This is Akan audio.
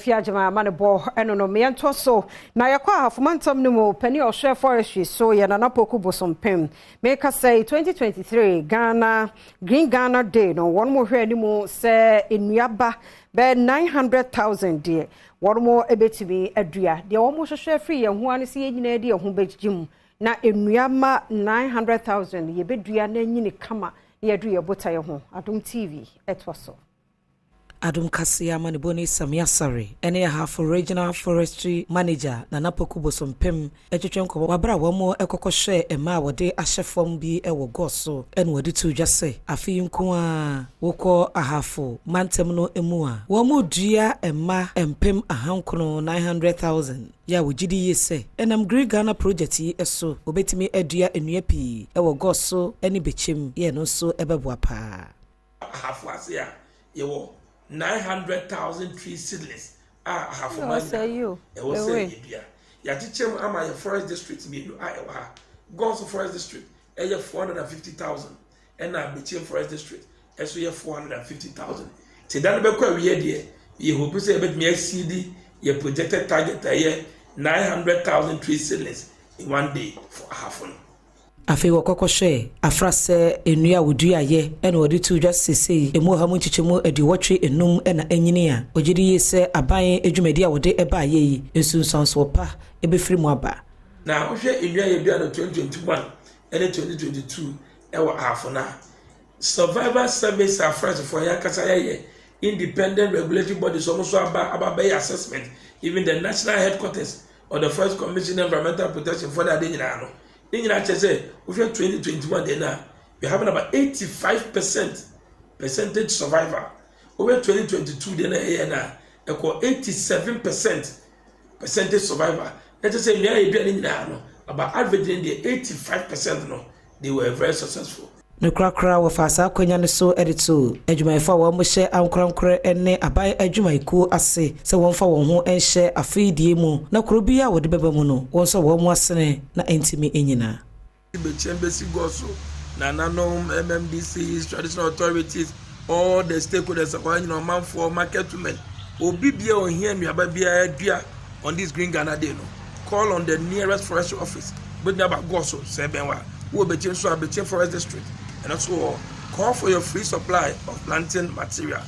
Fiagyema ama ne bɔ ɛno no mmeɛntoɔ so na yɛkɔ Ahafo mantam no mu. Pani ɔhwɛ forestry so yɛ Nana Poku Bosompem. Meka sɛ 2023 Ghana Green Ghana Day no, wɔn mo hwɛ anim sɛ nnuaba bɛyɛ 900,000 deɛ wɔn mo bɛtumi adua. Deɛ wɔn hwehwɛ firi yɛn ho ano sɛ yɛn nyinaa de yɛn ho bɛgye mu na nnuama 900,000 yɛbɛdua na anyini kama na yɛadu yɛ botaeɛ ho. Adom TV ɛtoa so. Adom Kaseɛ ama ne bɔne Sami Asare ɛne Ahafo Regional Forestry Manager Nana Poku Bosompem atwitwe nkɔmmɔ wabere a wɔn ɛkɔkɔhwɛ mmaa a wɔde ahyɛ fam bi wɔ Goaso. Ɛna wɔde to dwa sɛ afe yi nko a wokɔ Ahafo mantam no mu a, wɔn dua mma 900,000, 900,000, yɛ a wɔgye di yie sɛ ɛnam Green Ghana Project yi so wɔbɛtumi adua nnua pii ɛwɔ Goaso ne Bɛkyɛm yɛ no nso ɛbɛboa paa. Ahafo ase a yɛwɔ 900,000 tree seedlings a Ahafo man ɛwɔ sɛ yɛdua. Yɛakyekyɛ mu ama yɛ forest district mmienu a ɛwɔ ha. Goaso Forest District ɛyɛ 450,000, ɛna Bɛkyɛm Forest District ɛso yɛ 450,000. Te da no bɛkɔ awie deɛ, yɛ hope sɛ yɛbɛtumi exceed yɛ projected target a ɛyɛ 900,000 tree seedlings in one day for Ahafo no. Afei wɔkɔkɔhwɛ afra sɛ nnua a wɔduayɛ, ɛna wɔde to dwa sesei emu ɔha mu nkyekyɛmu 85 ɛna anyini a wɔgye di yie sɛ aban adwumadi a wɔde ɛbaayɛ yi nsunsuansoɔ pa ɛbɛfiri mu aba. Na wohwɛ nnua yɛ dua no 2021 ɛne 2022 ɛwɔ Ahafo no a, survival service a forestfoɔ yɛn ankasa yɛyɛ independent regulatory bodies, wɔn nso aba bɛyɛ assessment, even the national headquarters of the Forest Commission, Environmental Protection for the ade nyinaa no, ne nyinaa kyerɛ sɛ wohwɛ 2021 deɛ no, we having about 85% percentage survival. Wohwɛ 2022 deɛ no ɛyɛ no a, ɛkɔ 87% percentage survival. Na kyerɛ sɛ nnua yɛ dua ne nyinaa no, about average ne deɛ, 85% no, they were very successful. Ne korakora wɔfa saa akonnwa no so de to adwumayɛfoɔ a wɔhyɛ ankorankorɛ ne aban adwumayɛkuo ase sɛ wɔmfa wɔn ho nhyɛ afeedie mu na kuro bi a wɔde bɛba mu no, wɔn nso wɔn asene na ntumi nyinaa. Bɛkyɛn bɛsi Goaso, nananom, MMDCs, traditional authorities, all the stakeholders a wɔn nyinaa, ɔmanfoɔ, market women, obi bia ohia nnuaba biara dua on this Green Ghana Day no, call on the nearest forestry office. Bɛtumi aba Goaso sɛ ɛbɛn wa wo, Bɛkyɛn nso a, Bɛkyɛn Forest District ɛno nso wɔ. Call for your free supply of planting material.